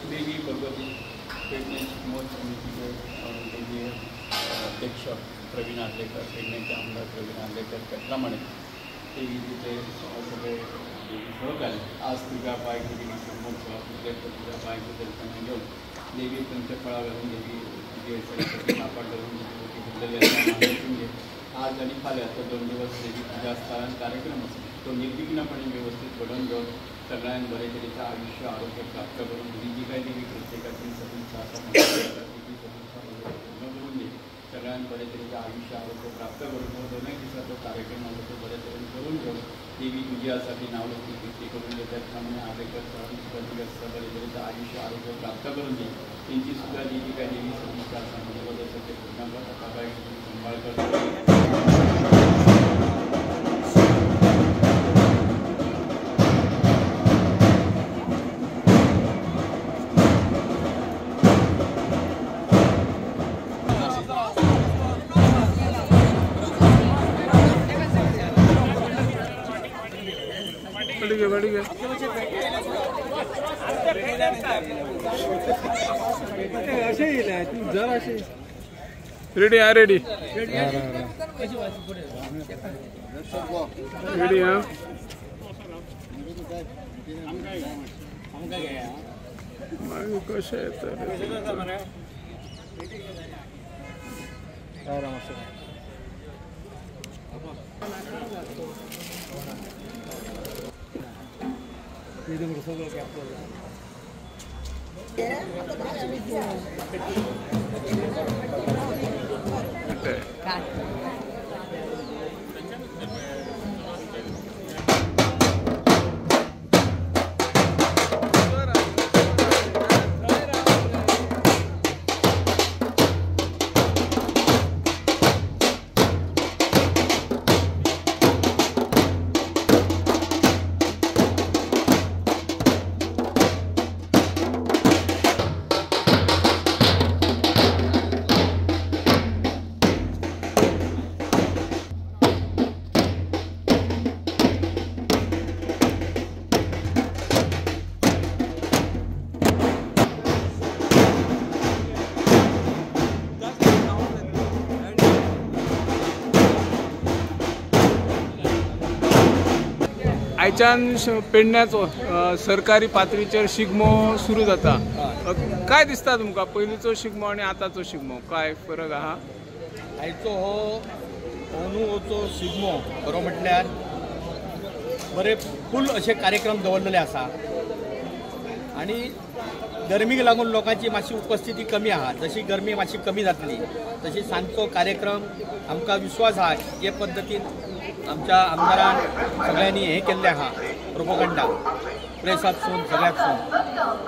देवी भगवती पेडणे शिगमो समितीचे देवी अध्यक्ष प्रवीण आर्लेकर, पेडण्याचे आमदार प्रवीण आर्लेकर त्याप्रमाणे देवीचे सगळे देवी सहकारी आज तुझ्या पाय देवी शिगमोत्सव तुझ्या पायाचे दर्शन घेऊन देवी पंचफळा घालून देवी तुझे कापड घालून घेतलेले आज आणि फाल्यां तर 2 दिवस देवी पूजा आसता कार्यक्रम आसा तो निर्विघ्नपणे व्यवस्थित घडोवन घेवन सगळ्यांक बरे तरेचें आयुश्य आरोग्य प्राप्त करून जी जी काय देवी प्रत्येकाची सदिच्छा आसा ती सदिच्छा पूर्ण करून दी. सगळ्यांक बरे तरेचें आयुश्य आरोग्य प्राप्त करून हो दोनूय दिसाचो कार्यक्रम आसा तो बरे तरेन करून घेवन देवी तुजी आसा ती नावलौकीक कीर्ती करून दी. त्याच प्रमाणे आर्लेकर सरान सुद्दां जी आसा बरे तरेचें आयुश्य आरोग्य प्राप्त करून दी. तेंची सुद्दां जी जी काय देवी सदिच्छा आसा म्हणजे आसा ते पूर्ण कर. ताका सांबाळ कर. रेडी हा, रेडी रेडी हा. मागीर कशें येता आयच्यान पेडण्याचो सरकारी पातळीचेर शिगमो सुरू जाता. काय दिसता तुमकां पयलींचो शिगमो आनी आतांचो शिगमो काय फरक आहा? आयचो हो अंदूचो शिगमो खरो म्हटल्यार बरे फूल अशे कार्यक्रम दवरलेले आसा आनी गरमीक लागून लोकांची मातशी उपस्थिती कमी आहा. जशी गरमी मातशी कमी जातली तशी सांजचो कार्यक्रम आमकां विश्वास आहा जे पद्दतीन आमच्या आमदारान सगळ्यांनी हे केल्लें आहा प्रोपोगंडा प्रेसांतसून सगळ्यातसून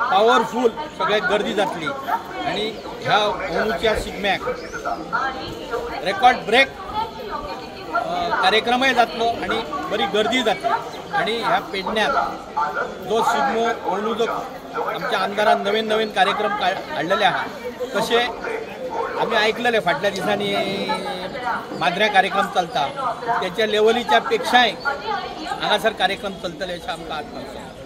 पावरफूल सगळ्याक गर्दी जातली आनी ह्या अंदूच्या शिगम्याक रेकॉर्ड ब्रेक कार्यक्रमय जातलो आनी बरी गर्दी जातली. आनी ह्या पेडण्यात जो शिगमो अंदू जो आमच्या आमदारान नवीन नवीन कार्यक्रम हाडलेले आहा तशें आमी आयकलेले फाटल्या दिसांनी माद्र्या कार्यक्रम चलता त्याच्या लेवलीच्या पेक्षाय हांगासर कार्यक्रम चलतले अशें आमकां आत्मविश्वास.